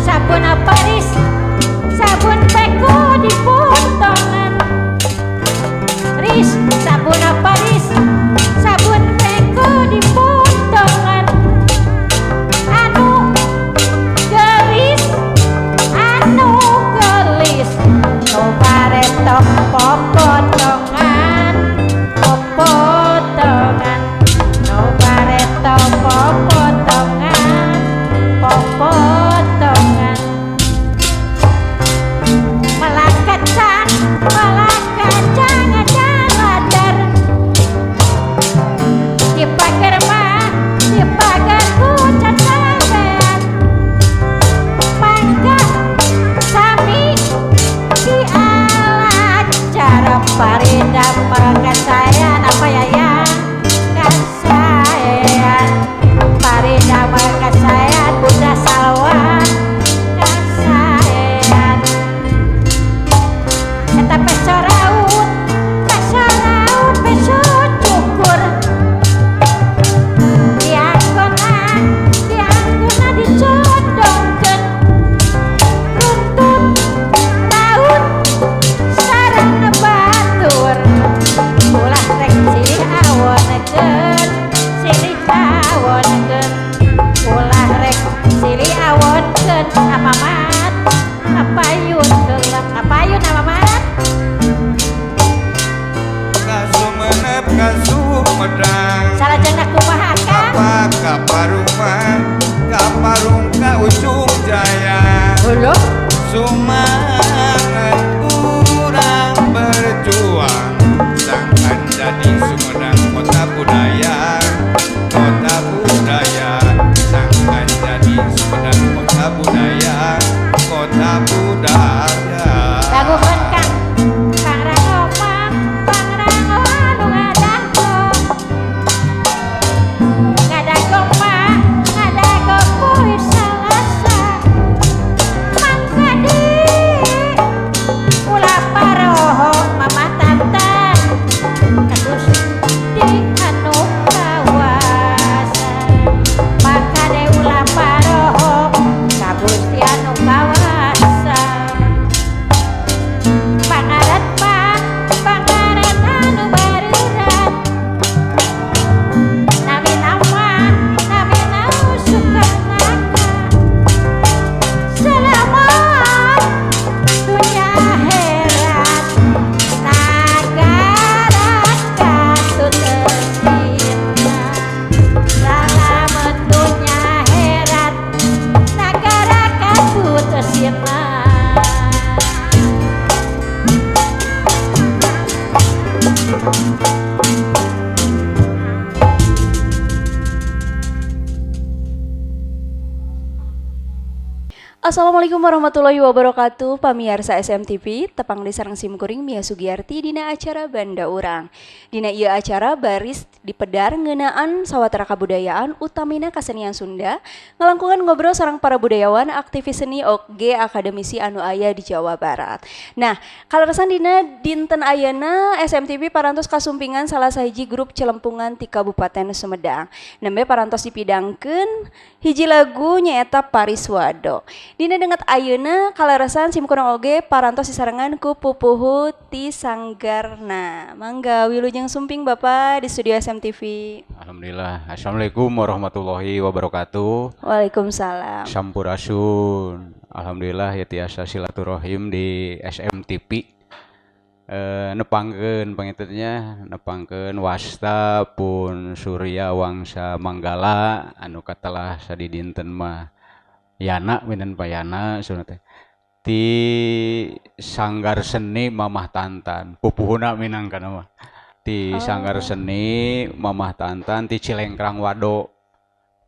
Sabun Paris, sabun peko di potongan. Ris, sabun Paris, sabun peko di potongan. Anu gelis, anu gelis, no baretok popotongan, popotongan, no baretok popotongan, popotongan. Melakacang, melakacang ladar. Di pagar mah, di pagar ku cacabean. Mangga sami di ala cara parida kasayan apa ya ya kasayan parida kasayan Bunda Salwa kasayan eta peso raut peso cukur dianggona dianggona dicondongkeun runtut raut sareng batur ulah rek silih awonekeun silih awonekeun ulah rek silih awonkeun apa mat apayun gelap apayun apa mat. Kasumenep Kasumedang. Salajengna kumaha, Kang? Kapa kaparumah kaparung ka Ujung Jaya. Hulu. Semangat urang berjuang sangkan jadi Sumedang kota budaya, kota budaya, sangkan jadi Sumedang kota budaya, kota budaya. Lagukeun, Kang. Kang Rango mah Kang Rango anu ngadago ngadago mah ngadago poe Salasa mangkadi ulah paroho Mamah Tantan ka Gusti anu kawasa makane ulah paroho ka Gusti anu kawasa. Pangarat mah pangarat anu barurat nami nama nami Sukanaka selamat dunia akhirat nagara katut eusina selamat dunia akhirat nagara katut eusina. Assalamualaikum warahmatullahi wabarakatuh. Pamiarsa SMTV, tepang di sareng simkuring Mia Sugiarti dina acara Banda Urang. Dina ieu acara baris dipedar ngeunaan sawatara kabudayaan utamina kasenian Sunda, ngalangkungan ngobrol sareng para budayawan, aktivis seni oge akademisi anu aya di Jawa Barat. Nah, kaleresan dina dinten ayeuna SMTV parantos kasumpingan salah sahiji grup celempungan ti Kabupaten Sumedang. Nembe parantos dipidangkeun hiji lagu nyaeta Pariswado. Dina danget ayeuna kaleresan simkuring oge parantos disarengan ku pupuhu ti Sanggarna. Mangga wilujeng sumping Bapak di studio SMTV. Alhamdulillah. Assalamualaikum warahmatullahi wabarakatuh. Waalaikumsalam. Sampurasun. Alhamdulillah ya tiasa silaturahim di SMTV. Nepangkeun pangintennya, nepangkeun wasta pun Surya Wangsa Manggala anu katelah sadidinten mah Yana minten Payana sunah teh ti Sanggar Seni Mamah Tantan pupuhuna minangkana mah. Ti Sanggar Seni Mamah Tantan ti Cilengkrang Wado,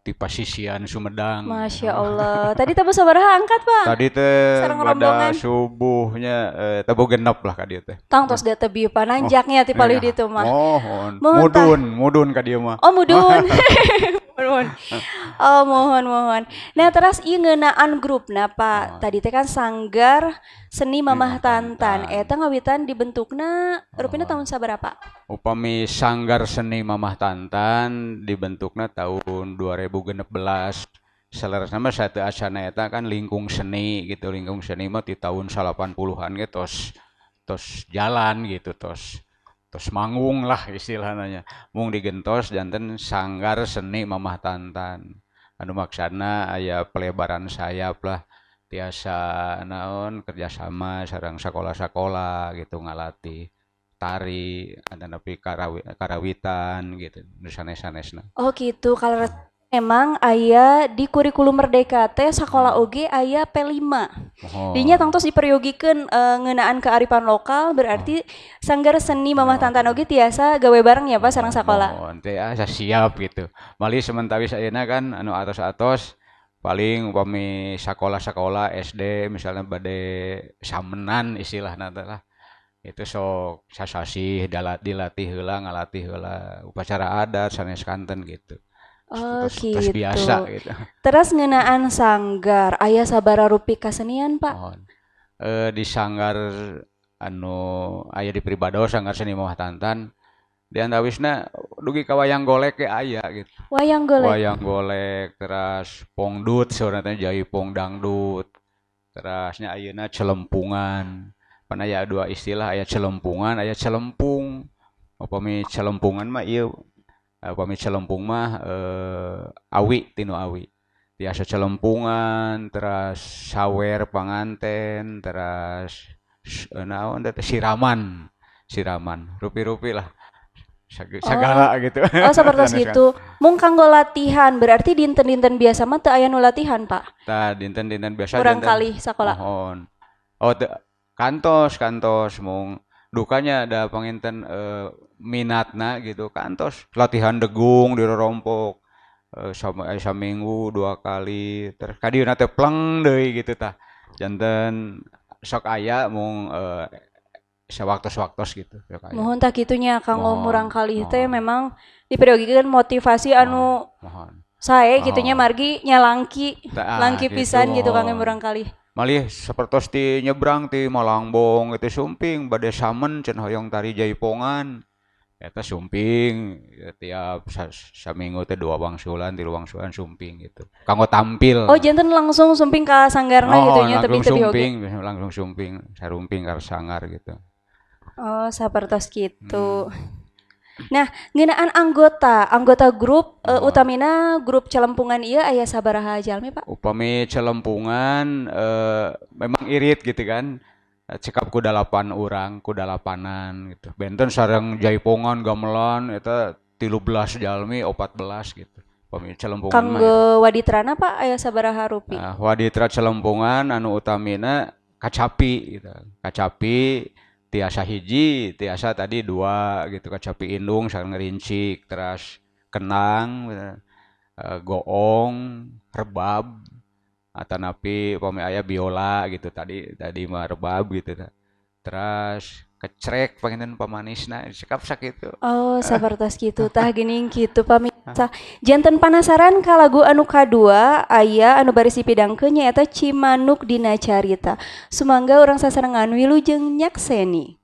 ti pasisian Sumedang. Masya Allah. Tadi tabuh sabaraha angkat, Pak? Tadi teh Sareng pada rombongan. subuhnya tabuh 6 lah ka dieu teh. Tangtos da tebih pananjaknya ti palih ditu mah. Mohon. Mohon, tah. Mudun, mudun ka dieu mah. Oh, mudun. Mohon. Oh, mohon mohon. Nah, terus ieu ngeunaan grupna, Pak. Tadi teh kan Sanggar Seni Mamah Mamah Tantan. Tantan. Eta ngawitan dibentukna rupina tahun sabaraha? Upami Sanggar Seni Mamah Tantan dibentukna tahun 2016. Saleresna mah sateuacanna eta kan lingkung seni gitu, lingkung seni mah ti tahun 80-an ge tos tos jalan gitu, tos tos manggung lah istilahna nya. Mung digentos janten Sanggar Seni Mamah Tantan. Anu maksana aya pelebaran sayap lah, tiasa naon kerjasama sareng sakola-sakola gitu ngalatih tari atanapi karawitan gitu nu sanes-sanesna. Oh gitu, kalau memang aya di kurikulum merdeka teh sakola oge aya P5. Mohon. Dinya tangtos diperyogikeun ngeunaan kearifan lokal, berarti Sanggar Seni Mamah Tantan oge tiasa gawe bareng ya Pak sareng sakola. Mohon teh asa siap gitu. Malih sementawis ayeuna kan anu atos-atos paling upami sakola-sakola SD misalnya bade samenan istilahna teh lah. Itu sok sasasih dilatih heula, ngalatih heula upacara adat sanes kanten gitu. Oh Tos tos gitu. biasa gitu. Terus ngeunaan sanggar, aya sabaraha rupi kasenian, Pak? Mohon. Di sanggar anu aya di Pribados Sanggar Seni Mamah Tantan di antawisna dugi ka wayang golek ge aya gitu. Wayang golek. Wayang golek teras pongdut saurna teh jaipong dangdut. Terasnya ayeuna celempungan. Pan aya dua istilah, aya celempungan, aya celempung. Upami celempungan mah ieu, upami celempung mah awi tinu awi. Tiasa celempungan, teras sawer panganten, teras naon teh siraman, siraman, rupi-rupi lah. Sagala gitu. Oh, sapertos Sanes kan. gitu. Mung kanggo latihan, berarti dinten-dinten biasa mah teu aya nu latihan, Pak? Tah dinten-dinten biasa Kurang janten kali sakola. Mohon. Oh, teu, kantos kantos mung dukanya ada panginten minatna gitu, kantos latihan degung di rorompok sama saminggu 2 kali terus ka dieuna teh pleng deui gitu tah. Janten sok aya mung sawaktos-waktos gitu sok aya. Mohon tah kitunya kanggo Mohon, murang kalih teh mohon. memang diperyogikeun motivasi anu Mohon. sae kitunya Mohon. margi nya langki, Tah, langki gitu, pisan gitu kanggo mohon. murang kalih. Malih sapertos ti nyebrang ti Malangbong itu sumping bade samen cenah hoyong tari jaipongan. Eta sumping ya, tiap saminggu teh 2 wangsulan, 3 wangsulan sumping gitu. Kanggo tampil. Oh, janten langsung sumping ka sanggarna gitu Mohon, nya langsung tebi-tebi oge. sumping, langsung sumping, sarumping ka sanggar gitu. Oh, sapertos kitu. Nah, ngeunaan anggota, anggota grup utamina grup celempungan ieu aya sabaraha jalmi, Pak? Upami celempungan memang irit gitu kan. Cekap ku 8 urang, ku 8-an gitu. Benten sareng jaipongan gamelan eta 13 jalmi, 14 gitu. Upami celempungan mah. Kanggo waditrana Pak aya sabaraha rupi? Nah, waditra celempungan anu utamina kacapi gitu. Kacapi tiasa hiji, tiasa tadi 2 gitu, kacapi indung sareng ngerincik, teras kenang, goong, rebab, atanapi upami aya biola gitu tadi tadi mah rebab gitu tah. Teras kecrek panginten pamanisna cekap sakitu. Oh, sapertos kitu tah geuning kitu pamirsa. Janten panasaran ka lagu anu kadua aya anu baris dipidangkeun nyaeta Cimanuk Dina Carita. Sumangga urang sasarengan wilujeng nyakseni.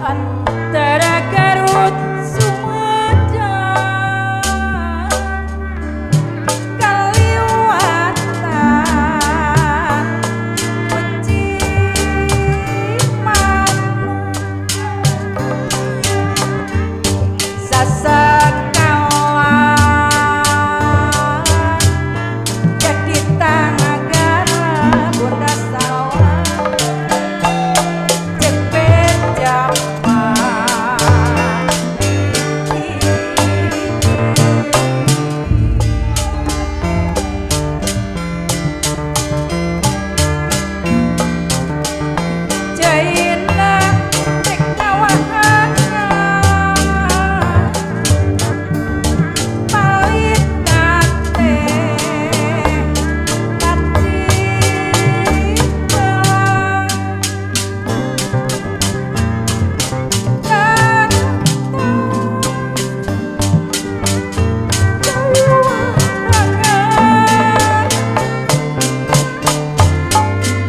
Antara Garut Sumedang kaliwatan Cimanuk sasakawan jadi tanagara bunda sawah cepet jaman. Jaina rek nawahana palita teh kacita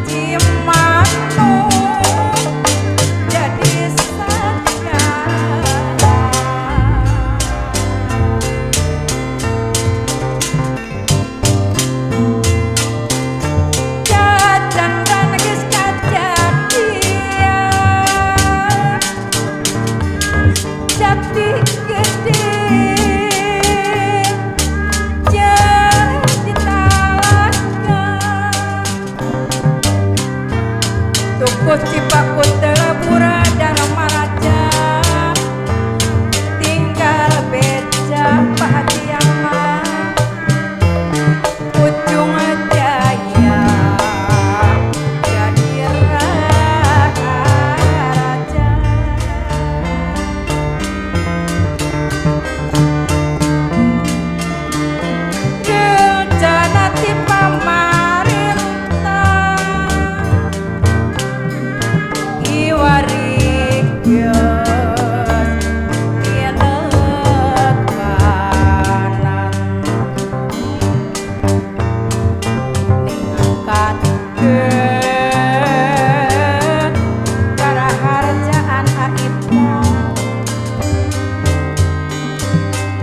Cimanuk jadi sajana. Jajan dan geus kajadian jati gede jadi talaga Tuku Cipaku Telabura Dharma Raja tinggal beca Pak Haji Ahmad Ujung Jaya jadi raja. Rencana ti pamarentah iwari geus tinekanan ningkatkeun karaharjaan aibna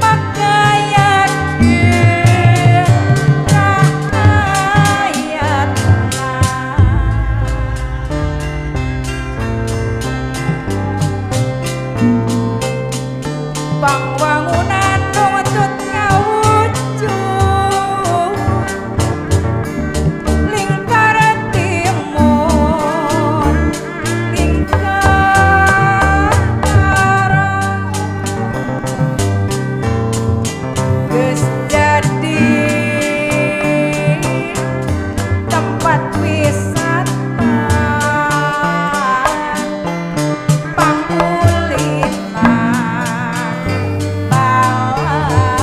maka yakin rahayatna. Pangwangunan nuntut ngawujud lingkar timur lingkar barat geus jadi tempat wisata pangulinan balarea.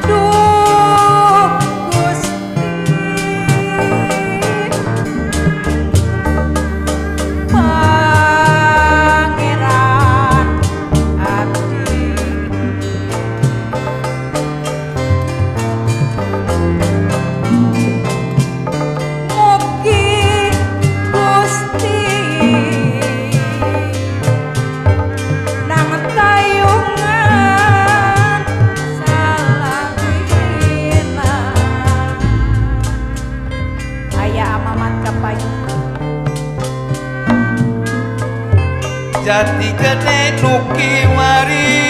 Duh Gusti Pangeran Abdi Mugi Gusti nang tayungan salawina aya amamat kapayun Jati gede nu kiwari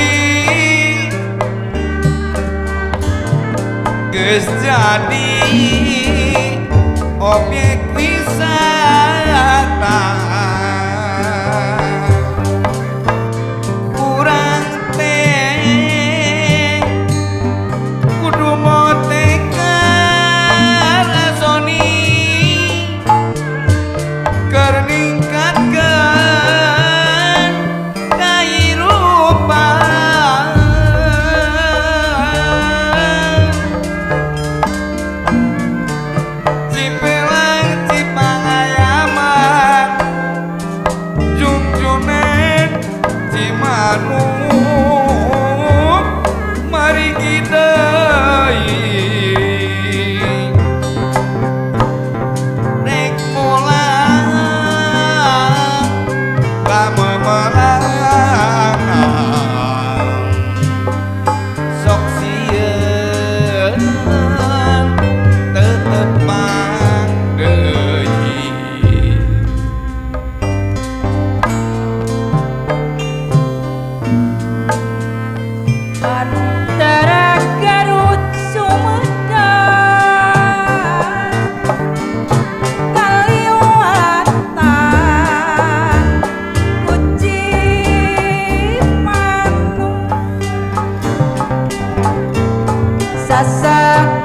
geus jadi objek wisata. Urang teh kudu motekar soni keur ningkatkeun kahirupan. Cipelang Cipangaya Sasa.